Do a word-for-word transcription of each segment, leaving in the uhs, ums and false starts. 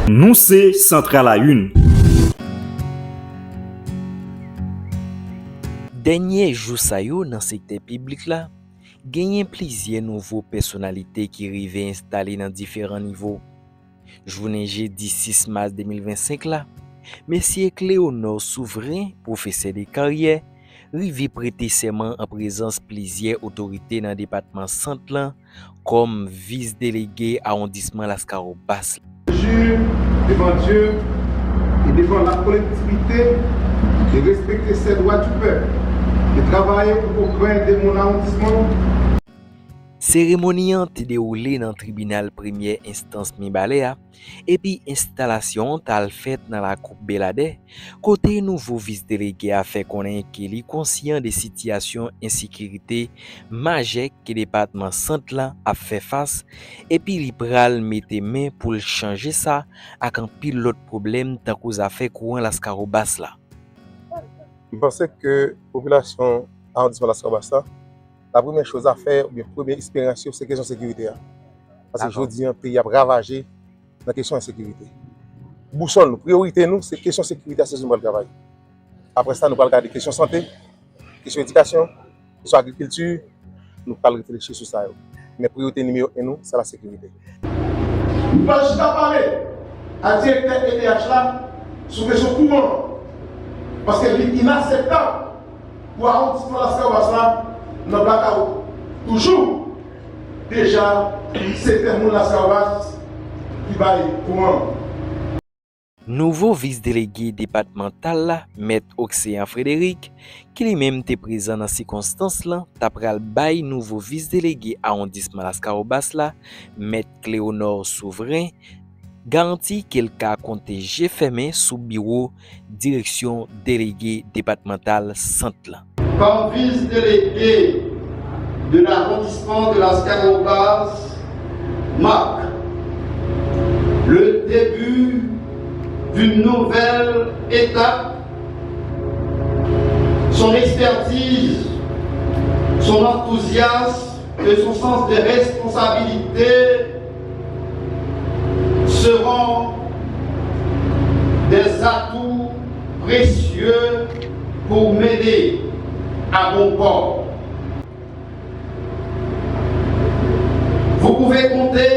Nou se Central à une. Dènye jou sa yo nan sektè piblik la, genyen plizyè nouvo pèsonalite ki rive enstale nan diferan nivo. Jounen jedi sis mas de mil vennsenk la, mesye Cléonor Souverain, pwofesè de karyè, rive prete sèman an prezans plizyè otorite nan depatman Sant lan kòm vis delege awondisman Laskawobas la. Jure devant Dieu et devant la collectivité de respecter ces droits du peuple, de travailler au progrès de mon arrondissement. Seremoni an te dewoule nan tribinal premyè enstans Mibalè a, epi enstalasyon an t al fèt nan lakou Beladè, kote nouvo vis delege a fè konnen ke li konsyan de sitiyasyon ensekirite majè ke depatman Sant lan ap fè fas, epi li pral mete men pou l chanje sa ak anpil lòt pwoblèm tankou zafè kouran Laskawobas la. M panse ke popilasyon awondisman Laskawobas la, la premyè choz a fè, oubyen premye esperyans yo, se kesyon sekirite a. Paske jodi an, peyi ap ravaje nan kesyon ensekirite. Bousòl nou, priyorite nou, se kesyon sekirite a, se sou nou pral travay. Apre sa, nou pral gade kesyon sante, kesyon edikasyon, kesyon agrikilti, nou pral reflechi sou sa yo. Men priyorite nimewo en nou, se la sekirite. Nou pral chita pale ak direktè E D H la sou kesyon kouran an, paske li inaseptab pou awondisman Laskawobas la nan blakawout toujou. Deja, se tè moun Laskawobas ki bay kouran. Nouvo vis delege depatmantal la, Mèt Oxéan Frédéric, ki li menm te prezan nan sikonstans lan, ta pral bay nouvo vis delege awondisman Laskawobas la, Mèt Cléonor Souverain, garanti ke l ka konte je fèmen sou biwo direksyon delege depatmantal Sant lan. Comme vice-délégué de l'arrondissement de Lascaux-Bas marque le début d'une nouvelle étape. Son expertise, son enthousiasme et son sens de responsabilité seront des atouts précieux pour mener à bon port. Vous pouvez compter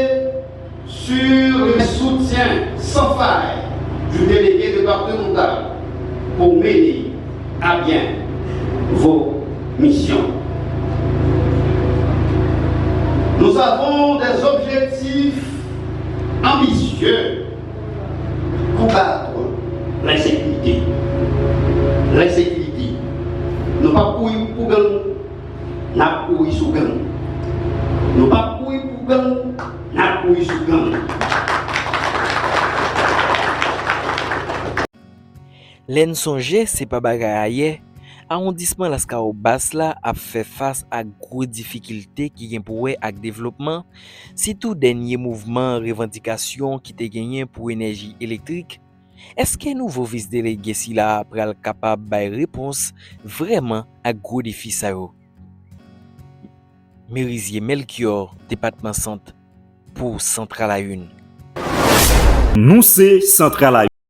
sur le soutien sans faille du délégué départemental pour mener à bien vos missions. Nous avons des objectifs ambitieux: combattre l'insécurité. L'insécurité. Nou p ap kouri pou gang, n ap kouri sou gang. Nou p ap kouri pou gang, n ap kouri sou gang. Lè n sonje, se pa bagay ayè, awondisman Laskawobas la ap fè fas ak gwo difikilte ki gen pou wè ak devlopman, sitou dènye mouvman revandikasyon ki te genyen pou enèji elektrik. Èske nouvo vis delege sila a pral kapab bay repons vrèman ak gwo defi sa yo? Merizye Melchior, depatman Sant, pou Central à une. Nou se Central à